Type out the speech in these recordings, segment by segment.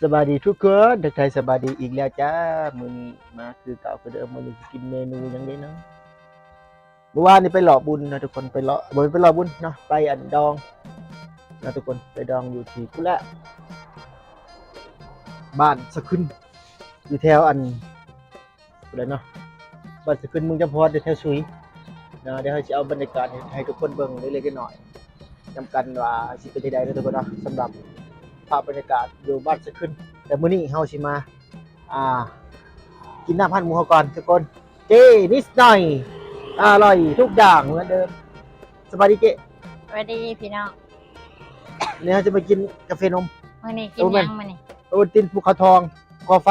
ສະບາຍດີທຸກຄົນ ທັກທາຍສະບາຍດີອີກແລ້ວຈ້າ. ມື້ນີ້ມາຄືເກົ່າຄືເດີມ, ມື້ນີ້ຊິກິນເມນູຫຍັງເດເນາະ? ເມື່ອວານນີ້ໄປເລາະບຸນເນາະທຸກຄົນ, ໄປເລາະ ບໍ່ແມ່ນໄປເລາະບຸນເນາະ, ໄປອັນດອງເນາະທຸກຄົນ, ໄປດອງຢູ່ທີ່ພຸ້ນແຫຼະ ບ້ານສະຂຶ້ນ ຢູ່ແຖວອັນ ພຸ້ນແຫຼະເນາະ, ບ້ານສະຂຶ້ນ ເມືອງຈຳພອນ ແຖວສຸຍເນາະ. ດຽວເຮົາຊິເອົາບັນຍາກາດໃຫ້ ໃຫ້ທຸກຄົນເບິ່ງເລັກໆນ້ອຍໆນຳກັນວ່າຊິເປັນຈັ່ງໃດເນາະທຸກຄົນເນາະ, ສຳລັບພາບບັນຍາກາດຢູ່ບ້ານສະຂຶ້ນ. ແຕ່ມື້ນີ້ເຮົາຊິມາ ອ່າ ກິນນ້ຳຮ້ານໝູເຮົາກ່ອນທຸກຄົນ. ເຈນິດໜ່ອຍ ອະລ່ອຍທຸກຢ່າງເໝືອນເດີມ. ສະບາຍດີເຈ. ສະບາຍດີພີ່ນ້ອງ. ມື້ນີ້ເຮົາຈະມາກິນກາເຟນົມ. ມື້ນີ້ກິນຫຍັງມື້ນີ້? ໂອວັນຕິນ ພູເຂົາທອງ ພູເຂົາໄຟ.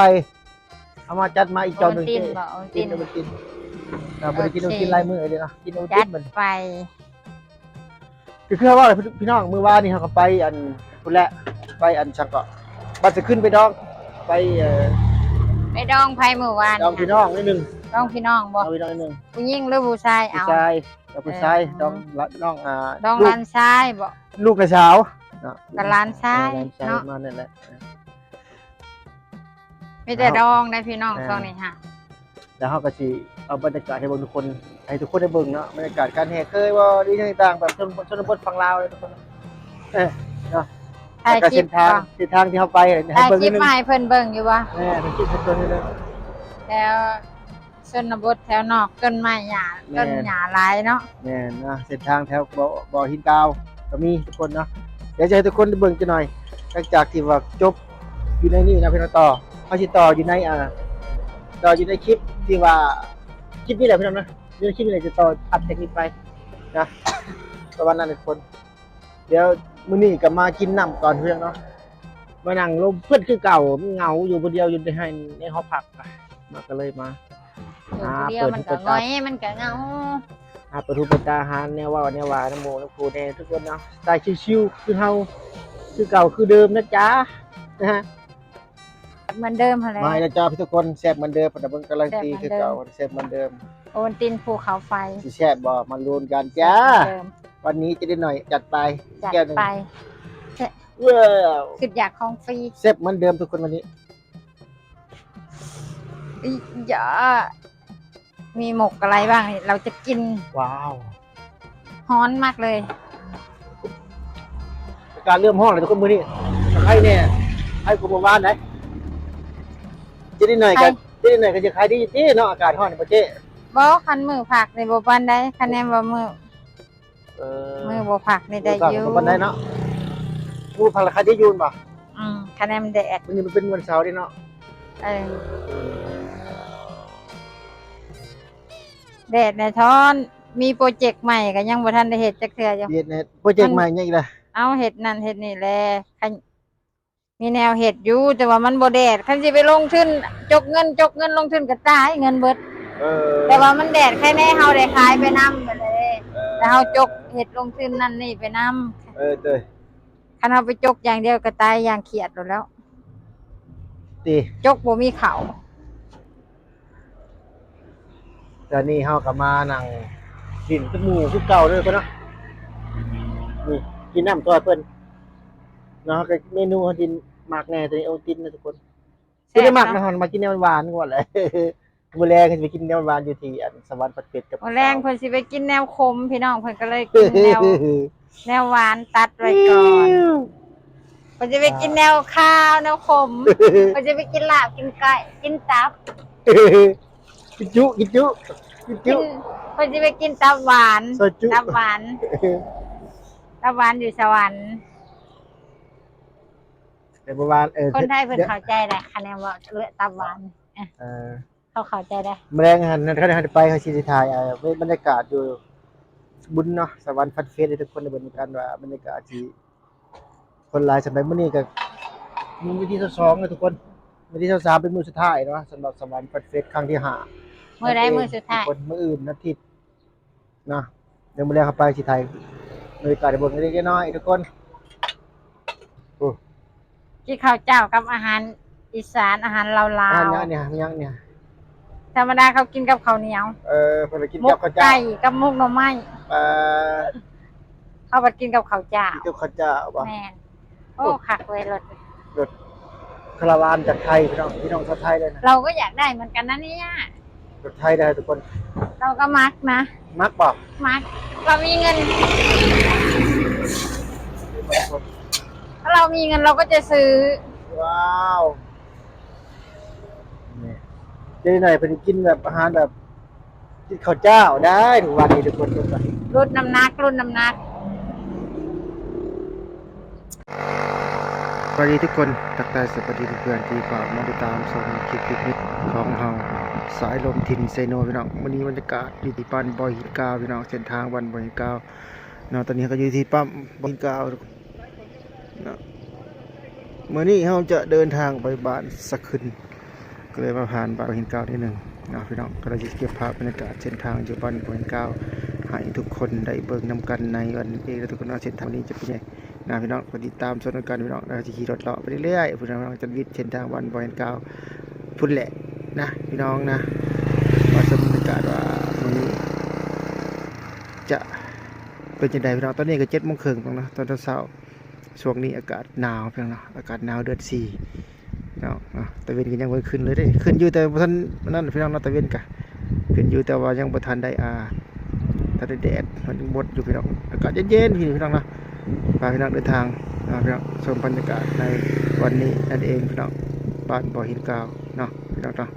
ເອົາມາ ຈັດມາອີກຈອກໜຶ່ງ. ໂອວັນຕິນເຈ ບໍ່? ໂອວັນຕິນ ໂອວັນຕິນ. ເຮົາບໍ່ໄດ້ກິນໂອວັນຕິນຫຼາຍມື້ເລີຍເນາະ, ກິນໂອວັນຕິນ. ຈັດໄປ. ຄື ຄືເຮົາເວົ້າແຫຼະພີ່ນ້ອງ, ມື້ວານນີ້ເຮົາກໍໄປອັນພຸ້ນແຫຼະ, ໄປອັນສັງເກາະ ບ້ານສະຂຶ້ນ ໄປດອງ ໄປ ເອີ ໄປດອງໃຜມື້ວານ? ດອງພີ່ນ້ອງໜ້ອຍໜຶ່ງ. ດອງພີ່ນ້ອງບໍ່? ດອງພີ່ນ້ອງໜ້ອຍໜຶ່ງ. ຜູ້ຍິງຫຼືຜູ້ຊາຍ? ເອົາ ຜູ້ຊາຍ ກັບຜູ້ຊາຍ. ເອີ ດອງລະ ນ້ອງ ອ່າ ດອງ ລູກ ຫຼານຊາຍບໍ່? ລູກຫຼານສາວເນາະ, ກັບຫຼານຊາຍ ເອີ ຫຼານຊາຍເນາະ, ປະມານນັ້ນແຫຼະ. ມີແຕ່ດອງໄດ໋ພີ່ນ້ອງ ຊ່ວງນີ້ຫະ. ແລ້ວເຮົາກໍຊິເອົາບັນຍາກາດໃຫ້ເບິ່ງທຸກຄົນ, ໃຫ້ທຸກຄົນໄດ້ເບິ່ງເນາະ, ບັນຍາກາດການແຫ່ເຄີຍບໍ່ ຫຼືຫຍັງຕ່າງໆ ແບບຊົນ ຊົນນະບົດຝັ່ງລາວເນາະ. ເອີ ເນາະ. ຖ່າຍຄລິບ ແລ້ວກໍເສັ້ນທາງ ເສັ້ນທາງທີ່ເຮົາໄປ ໃຫ້ເບິ່ງໜ້ອຍໜຶ່ງ. ຖ່າຍຄລິບມາໃຫ້ເພິ່ນເບິ່ງຢູ່ບໍ່? ແມ່ນ, ຖ່າຍຄລິບໃຫ້ເພິ່ນໜ້ອຍໜຶ່ງ. ແລ້ວ ຊົນນະບົດແຖວນອກ ຕົ້ນໄມ້ຫຍ້າ ແມ່ນ ຕົ້ນຫຍ້າຫຼາຍເນາະ. ແມ່ນນະ, ເສັ້ນທາງແຖວບໍ່ ບໍ່ຫີນກາວກໍມີທຸກຄົນເນາະ. ດຽວຈະໃຫ້ທຸກຄົນໄດ້ເບິ່ງຈັກໜ່ອຍ ຫຼັງຈາກທີ່ວ່າຈົບຢູ່ໃນນີ້ນະພີ່ນ້ອງ, ຕໍ່ ເຮົາຊິຕໍ່ຢູ່ໃນ ອ່າ ຕໍ່ຢູ່ໃນຄລິບທີ່ວ່າ ຄລິບນີ້ແຫຼະພີ່ນ້ອງນະ, ຢູ່ໃນຄລິບນີ້ແຫຼະ ຈະຕໍ່ອັດເຕັກນິກໄປນະ ປະມານນັ້ນທຸກຄົນ. ດຽວມື້ນີ້ກໍມາກິນນ້ຳກ່ອນເພື່ອນເນາະ, ມານັ່ງລົມເພິ່ນຄືເກົ່າ, ມັນເຫງົາຢູ່ຜູ້ດຽວຢູ່ໃນ ໃນຫໍພັກ, ມາກໍເລີຍມາ ຢູ່ຜູ້ດຽວມັນກໍຫງອຍ ມັນກໍເຫງົາ. ຫາເປີດຫູເປີດຕາ ຫາແນວເວົ້າແນວວ່ານຳໝູ່ນຳຄູ່ແດ່ທຸກຄົນເນາະ, ສະໄຕລ໌ຊິວໆ ຄືເຮົາ ຄືເກົ່າຄືເດີມນະຈ໊ະ ນະ. ເໝືອນເດີມຫັ້ນແຫຼະ. ມາແລ້ວຈ້າທຸກຄົນ, ແຊບເໝືອນເດີມ, ເພິ່ນເບິ່ງກາລັນຕີຄືເກົ່າ, ແຊບເໝືອນເດີມ. ໂອວັນຕິນ ພູເຂົາໄຟ ຊິແຊບບໍ່? ມາລຸ້ນກັນຈ້າ. ວັນນີ້ຈະໄດ້ໜ້ອຍ ຈັດໄປ ຈັດໄປ ແກ້ວໜຶ່ງ. ວ້າວ ຄິດຢາກຂອງຟຣີ. ແຊບເໝືອນເດີມທຸກຄົນວັນນີ້. ອີ ຢາ ມີໝົກອະໄລບ້າງນີ້ ເຮົາຈະກິນ. ວ້າວ ຮ້ອນມາກເລີຍ. ອາກາດເລີ່ມຮ້ອນແລ້ວທຸກຄົນມື້ນີ້. ໄຄແດ່ ໄຄກວ່າມື້ວານໃດ໋. ເຈນິດໜ້ອຍກໍ ເຈນິດໜ້ອຍກໍຈະຂາຍດີຢູ່ຕິເນາະ, ອາກາດຮ້ອນບໍ່ເຈ? ບໍ່, ຄັນມື້ພັກນີ້ບໍ່ປານໃດ, ຄະແນນວ່າມື້ ເອີ ມື້ບໍ່ພັກນີ້ໄດ້ຢູ່. ບໍ່ປານໃດເນາະ. ມື້ພັກລະຂາຍດີຢູ່ແມ່ນບໍ່? ອືມ ຄະແນນແດດ. ມື້ນີ້ມັນເປັນວັນເສົາເດ້ເນາະ. ເອີ ແດດແນ່ທອນ. ມີໂປຣເຈັກໃໝ່ກໍຍັງບໍ່ທັນໄດ້ເຮັດຈັກເທື່ອຢູ່. ເຮັດແນ່ ໂປຣເຈັກໃໝ່ຫຍັງອີກລະ? ເອົາ ເຮັດນັ້ນເຮັດນີ້ແຫຼະ. ຄັນ ມີແນວເຮັດຢູ່ ແຕ່ວ່າມັນບໍ່ແດດ. ຄັນຊິໄປລົງທຶນ ຈົກເງິນ ຈົກເງິນລົງທຶນກໍຕາຍ ເງິນເບິດ. ເອີ ແຕ່ວ່າມັນແດດ ໃຄແນ່ເຮົາໄດ້ຂາຍໄປນຳ ແລ້ວເຮົາຈົກເຮັດລົງທຶນນັ້ນນີ້ໄປນຳ. ເອີ ໂດຍ. ຄັນເຮົາໄປຈົກຢ່າງດຽວກໍຕາຍຢ່າງຂຽດໂລດແລ້ວຕິ ຈົກບໍ່ມີເຂົ້າ. ຕອນນີ້ເຮົາກໍມານັ່ງຫຼິ້ນກັບໝູ່ຄືເກົ່າເດີເນາະ. ນີ້ ກິນນ້ຳຊ່ອຍເພິ່ນເນາະ. ເຮົາກໍເມນູເຮົາທີ່ມັກແນ່ ໂອວັນຕິນນະທຸກຄົນ. ແຊບເນາະ. ຜູ້ໃດມັກນະ ມັກກິນແນວຫວານກ່ອນແຫຼະ. ມື້ແລງຊິໄປກິນແນວຫວານຢູ່ທີ່ອັນສະຫວັນຟາດເຟດກັບ ມື້ແລງເພິ່ນຊິໄປກິນແນວຂົມພີ່ນ້ອງ, ເພິ່ນກໍເລີຍກິນແນວ ແນວຫວານຕັດໄວ້ກ່ອນ. ເພິ່ນຊິໄປກິນແນວຄາວແນວຂົມ, ເພິ່ນຊິໄປກິນລາບ ກິນໄກ່ ກິນຕັບ. ກິນຈຸ ກິນຈຸ ກິນຈຸ. ເພິ່ນຊິໄປກິນຕັບຫວານ ຊອຍຈຸ ຕັບຫວານ ຕັບຫວານຢູ່ສະຫວັນ. ແຕ່ບໍ່ຫວານ ເອີ ຄົນໄທເພິ່ນເຂົ້າໃຈແຫຼະ ຄະແນນເວົ້າເລື່ອງຕັບຫວານ. ເອີ ເຂົາເຂົ້າໃຈໄດ໋. ມື້ແລງຫັ້ນ ຄັນໄດ້ໄປ ເຮົາຊິໄດ້ຖ່າຍ ເອີ ບັນຍາກາດຢູ່ບຸນເນາະ ສະຫວັນຟາດເຟດ ໃຫ້ທຸກຄົນໄດ້ເບິ່ງນຳກັນວ່າບັນຍາກາດຊິຄົນຫຼາຍສ່ຳໃດ. ມື້ນີ້ກໍມື້ວັນທີຊາວສອງແລ້ວທຸກຄົນ, ວັນທີຊາວສາມເປັນມື້ສຸດທ້າຍເນາະ ສຳລັບສະຫວັນຟາດເຟດຄັ້ງທີຫ້າ. ມື້ໃດມື້ສຸດທ້າຍ? ມື້ອື່ນວັນອາທິດ ເນາະ. ດຽວມື້ແລງເຮົາໄປຊິຖ່າຍບັນຍາກາດໃຫ້ເບິ່ງເລັກໆນ້ອຍໆທຸກຄົນ. ໂອ້ ກິນເຂົ້າເຈົ້າກັບອາຫານອີສານ ອາຫານລາວໆ. ອາຫານຫຍັງນີ້ ຫຍັງນີ້? ທຳມະດາເຂົາກິນກັບເຂົ້າໜຽວ. ເອີ ເພິ່ນກິນກັບເຂົ້າເຈົ້າ ໝົກໄກ່ກັບໝົກໜໍ່ໄມ້. ເອີ ເຂົາບັດກິນກັບເຂົ້າເຈົ້າ. ກິນກັບເຂົ້າເຈົ້າບໍ່? ແມ່ນ. ໂອ້ ໂອ້ ຄັກເວີຍ ລົດ ລົດ. ຄາລາວານຈາກໄທພີ່ນ້ອງ ພີ່ນ້ອງຊາວໄທເລີຍນະ. ເຮົາກໍຢາກໄດ້ເໝືອນກັນນະນີ້ ລົດໄທໄດ້ທຸກຄົນ. ເຮົາກໍມັກນະ. ມັກບໍ່? ມັກ. ເຮົາມີເງິນ ເຮົາມີເງິນເຮົາກໍຈະຊື້. ວ້າວ ນີ້ ເຈົ້າໜ້ອຍເພິ່ນກິນແບບອາຫານແບບ ກິນເຂົ້າເຈົ້າໄດ້ທຸກວັນນີ້ທຸກຄົນ. ລົດນ້ຳໜັກ ລົດນ້ຳໜັກ. ສະບາຍດີທຸກຄົນ ທັກທາຍສະບາຍດີເພື່ອນໆທີ່ເຂົ້າມາຕິດຕາມຊົມຄລິບໆຂອງເຮົາ ສາຍລົມຖິ່ນເຊໂນພີ່ນ້ອງ. ມື້ນີ້ບັນຍາກາດຢູ່ທີ່ບ້ານບໍ່ຫີນກາວພີ່ນ້ອງ ເສັ້ນທາງບ້ານບໍ່ຫີນກາວເນາະ. ຕອນນີ້ເຮົາກໍຢູ່ທີ່ປ້ຳບໍ່ຫີນກາວເນາະ. ມື້ນີ້ເຮົາຈະເດີນທາງໄປບ້ານສະຂຶ້ນ ກໍເລີຍມາຜ່ານບ້ານບໍ່ຫີນກາວນິດໜຶ່ງເນາະພີ່ນ້ອງ. ກໍເລີຍຊິເກັບພາບບັນຍາກາດເສັ້ນທາງຢູ່ບ້ານບໍ່ຫີນກາວ ໃຫ້ທຸກຄົນໄດ້ເບິ່ງນຳກັນໃນວັນນີ້ເອງເນາະທຸກຄົນເນາະ. ເສັ້ນທາງນີ້ຈະເປັນຫຍັງນະພີ່ນ້ອງ ກໍຕິດຕາມຊົມນຳກັນພີ່ນ້ອງ. ແລ້ວຊິຂີ່ລົດເລາະໄປເລື້ອຍໆ ພີ່ນ້ອງ ຈະວິດເສັ້ນທາງບ້ານບໍ່ຫີນກາວພຸ້ນແຫຼະນະພີ່ນ້ອງນະ. ມາຊົມບັນຍາກາດວ່າມື້ນີ້ຈະເປັນຈັ່ງໃດພີ່ນ້ອງ. ຕອນນີ້ກໍເຈັດໂມງເຄິ່ງແລ້ວນະ ຕອນເຊົ້າໆ. ຊ່ວງນີ້ອາກາດໜາວພີ່ນ້ອງເນາະ ອາກາດໜາວເດືອນສີ່ເນາະ. ຕາເວັນກໍຍັງບໍ່ຂຶ້ນເລີຍເດ້ ຂຶ້ນຢູ່ແຕ່ບໍ່ທັນນັ້ນພີ່ນ້ອງເນາະ. ຕາເວັນກະຂຶ້ນຢູ່ ແຕ່ວ່າຍັງບໍ່ທັນໄດ້ ອ່າ ທັນໄດ້ແດດ ມັນຍັງບົດຢູ່ພີ່ນ້ອງ. ອາກາດເຢັນໆ ພີ່ນ້ອງເນາະ. ພາພີ່ນ້ອງເດີນທາງ ອ່າ ພີ່ນ້ອງຊົມບັນຍາກາດໃນວັນນີ້ນັ້ນເອງພີ່ນ້ອງ ບ້ານບໍ່ຫີນກາວເນາະ ພີ່ນ້ອງເນາະ.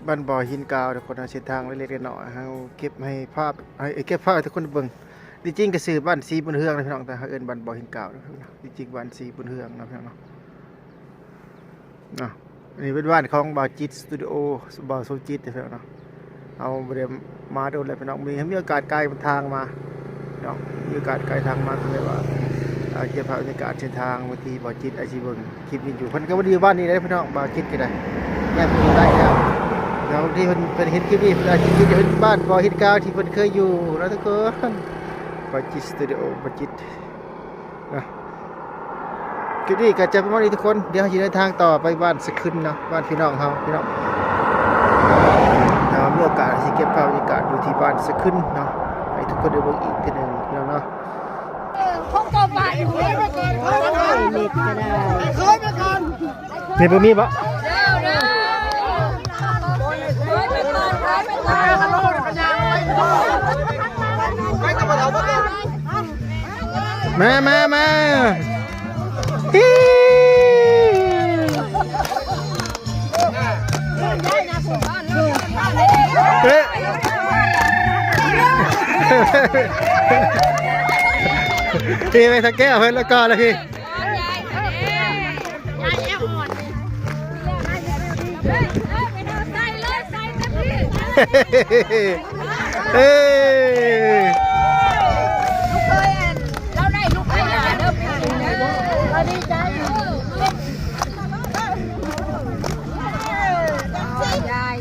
ບ້ານບໍ່ຫີນກາວ ທຸກຄົນເນາະ. ເສັ້ນທາງເລັກໆນ້ອຍໆ ເຮົາເກັບໃຫ້ພາບ ໃຫ້ເກັບພາບໃຫ້ທຸກຄົນໄດ້ເບິ່ງ. ທີ່ຈິງກໍຊື່ບ້ານສີບຸນເຮືອງນະພີ່ນ້ອງ ແຕ່ເຮົາເອີ້ນບ້ານບໍ່ຫີນກາວນະພີ່ນ້ອງ. ທີ່ຈິງບ້ານສີບຸນເຮືອງນະພີ່ນ້ອງເນາະ. ເນາະ ອັນນີ້ເປັນບ້ານຂອງບ່າວຈິດສະຕູດິໂອ ບ່າວສົມຈິດເນາະ. ເຮົາບໍ່ໄດ້ມາດົນແລ້ວພີ່ນ້ອງ ມື້ນີ້ມີໂອກາດກາຍທາງມາເນາະ ມີໂອກາດກາຍທາງມາ ກໍເລີຍວ່າ ເອີ ເກັບພາບບັນຍາກາດເສັ້ນທາງ ບາງທີບ່າວຈິດອາດຊິເບິ່ງຄລິບນີ້ຢູ່ ເພິ່ນກໍບໍ່ໄດ້ຢູ່ບ້ານນີ້ເດ້ພີ່ນ້ອງ. ບ່າວຈິດກໍໄດ້ ແມ່ນເພິ່ນໄດ້ແລ້ວ ແລ້ວບາງທີເພິ່ນ ເພິ່ນເຫັນຄລິບນີ້ ເພິ່ນອາດຊິຄິດວ່າເປັນບ້ານບໍ່ຫີນກາວທີ່ເພິ່ນເຄີຍຢູ່ເນາະທຸກຄົນ. ບາຈິດສະຕູດິໂອ ບາຈິດເນາະ. ຄລິບນີ້ກໍຈະປະມານນີ້ທຸກຄົນ, ດຽວເຮົາຊິເດີນທາງຕໍ່ໄປບ້ານສະຂຶ້ນເນາະ, ບ້ານພີ່ນ້ອງເຮົາພີ່ນ້ອງ. ຖ້າວ່າມີໂອກາດຊິເກັບພາບບັນຍາກາດຢູ່ທີ່ບ້ານສະຂຶ້ນເນາະ ໃຫ້ທຸກຄົນໄດ້ເບິ່ງອີກເທື່ອໜຶ່ງພີ່ນ້ອງເນາະ. ເອີ ຄົງກໍບ້ານຢູ່ເລີຍ ເນັດກໍໄດ້ ເຄີຍໄປກ່ອນ. ນີ້ບໍ່ມີບໍ່? ມາ ມາ ມາ ເອີ ທີ່ໄປສະແກ້ວເພິ່ນລະກອນລະພີ່. ເອີ ເອີ ເອີ ຍາຍ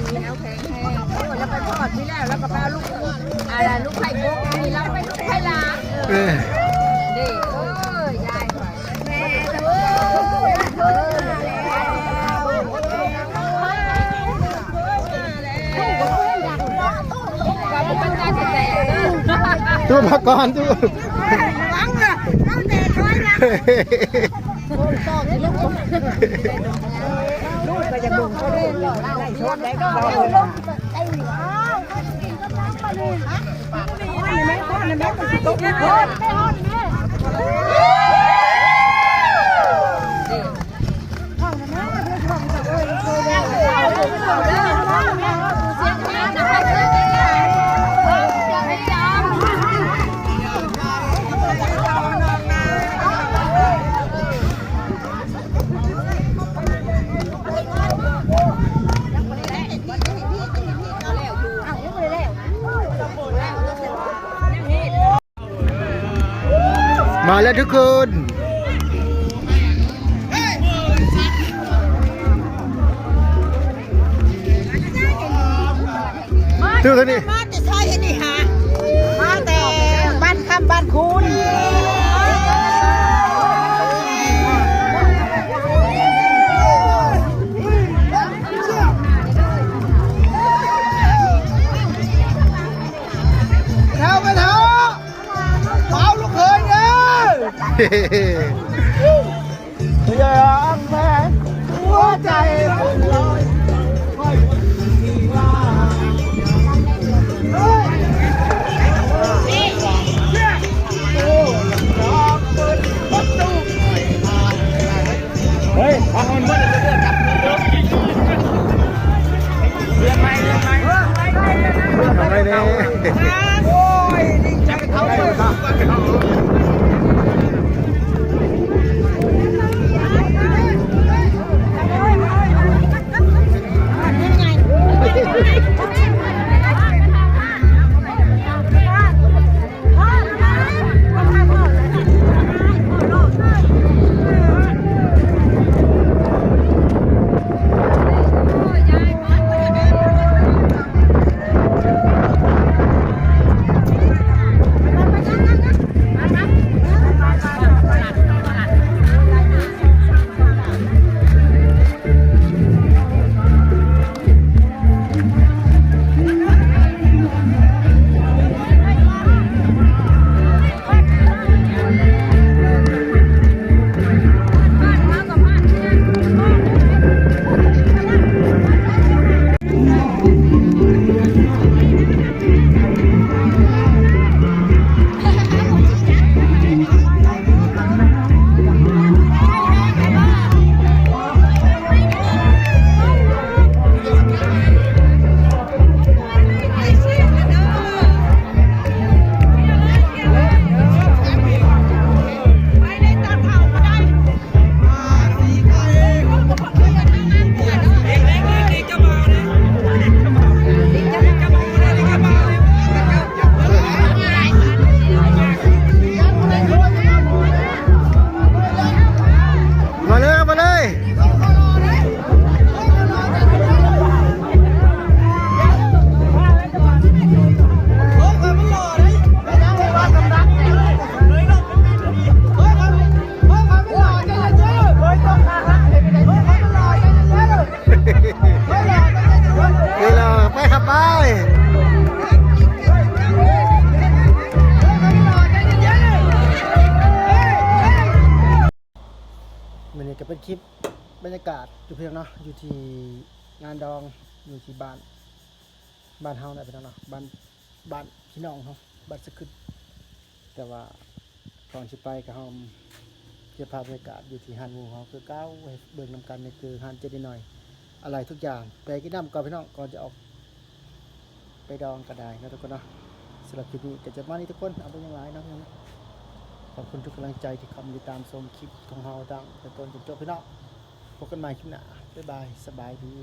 ຕູ້ມາກ່ອນຕູ້. ມາແລ້ວທຸກຄົນ ມາແຕ່ໃສນີ້ຫາ? ມາແຕ່ບ້ານຄຳບ້ານຄູນ. ເຖົ້າ ແມ່ເຖົ້າ ເອົາລູກເຂີຍເດີ. ຄລິບບັນຍາກາດຢູ່ ພີ່ນ້ອງເນາະ ຢູ່ທີ່ງານດອງ ຢູ່ທີ່ບ້ານ ບ້ານເຮົານະ ພີ່ນ້ອງເນາະ ບ້ານ ບ້ານພີ່ນ້ອງເຮົາ ບ້ານສະຄຶດ. ແຕ່ວ່າກ່ອນຊິໄປກໍເຮົາເກັບພາບບັນຍາກາດຢູ່ທີ່ຮ້ານໝູ່ເຮົາຄືເກົ່າ ໃຫ້ເບິ່ງນຳກັນ. ນີ້ຄືຮ້ານເຈດີໜ້ອຍ ອາໄຫຼ່ທຸກຢ່າງ. ແປກິນນ້ຳກ່ອນ ພີ່ນ້ອງ ກ່ອນຈະອອກໄປດອງກໍໄດ້ເນາະທຸກຄົນເນາະ. ສຳລັບຄລິບນີ້ກໍຈະປະມານນີ້ທຸກຄົນ ເອົາບໍ່ຫຍັງຫຼາຍເນາະ ພີ່ນ້ອງເນາະ. ຂອບຄຸນທຸກກຳລັງໃຈທີ່ເຂົ້າມາຕິດຕາມຊົມຄລິບຂອງເຮົາຕັ້ງແຕ່ຕົ້ນຈົນຈົບ ພີ່ນ້ອງ. ພົບກັນໃໝ່ຄລິບໜ້າ. ບາຍບາຍ ສະບາຍດີ.